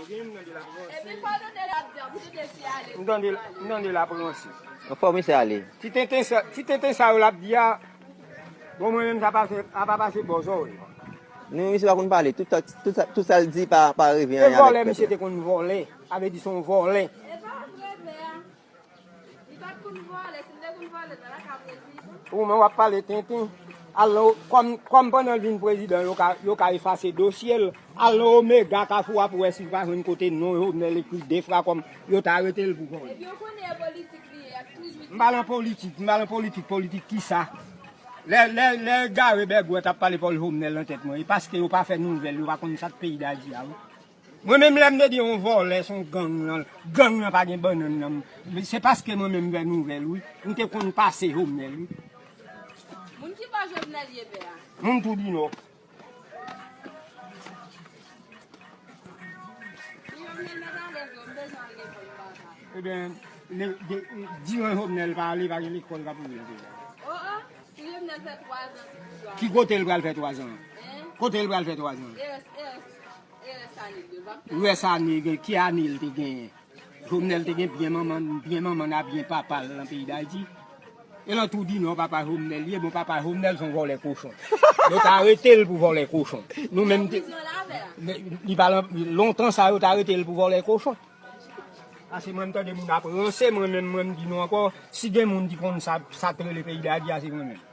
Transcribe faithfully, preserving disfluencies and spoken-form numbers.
Epi fò nou te la byan, pou nou te si ale. M tande, m tande l ap ranse. Fò misye ale. Ti tenten sa, ti tenten sa yo l ap di a, bon, mwen menm sa pa fè, a pa pase bò zòrèy. Non, misye pa konn pale. Tout, tout, tout sa l di pa, pa revyen anyen avèk pèp la. E vòlè misye te konn vòlè. Sa vle di se yon vòlè. E pa vre, pè a. Li pa t konn vòlè, si l te konn vòlè, l ta lakay prezidan. Ou menm w ap pale tenten. Al nan, kòm, kòm pandan l vin prezidan, yo ka, yo ka efase dosye l. Al nan Omega Kafou a pou w wè si w pa jwenn kote non Jovenel ekri de fwa kòm yo ta arete l pou vòlè. Epi w konnen e politik li ye, y ap toujou di. M pa nan politik, m pa nan politik, politik kisa? Lè, lè, lè Gare Bègwè t ap pale Pòl Jovenel nan tèt mwen, e paske yo pa fè nouvèl, yo pa konn sa k peyi Dayiti a, wi. Mwen menm lè m te di yon vòlè se yon gang nan, gang nan pa gen bannann nan. Se paske mwen menm m fè nouvèl wi. M te konn pase Jovenel wi. Moun ki bò Jovenel ye pè a? Moun Toudinò. Si Jovenel mèt alèz yo, m bezwen al lekòl m pa ka. Ebyen, diran Jovenel pa ale, pa gen lekòl k ap ouvri nan peyi a. Oh oh, si Jovenel fè twa zan sou pouvwa. Ki kote l pral fè twa zan? Kote l pral fè twa zan? Erès, erès. Rès ane, ki ane l te genyen? Jovenel te gen byen manman, byen manman n a byen papa l nan peyi Dayiti. E nan Toudinò papa Jovenel ye, bon papa Jovenel se yon vòlè kochon. Yo ta arete l pou vòlè kochon. Nou menm te, li pa lan, lontan sa yo ta arete l pou vòlè kochon. Pase mwen m tande moun ap ranse, mwen menm mwen m di nou ankò, si gen moun ki konn sa, sa k rele peyi Dayiti a se mwen menm.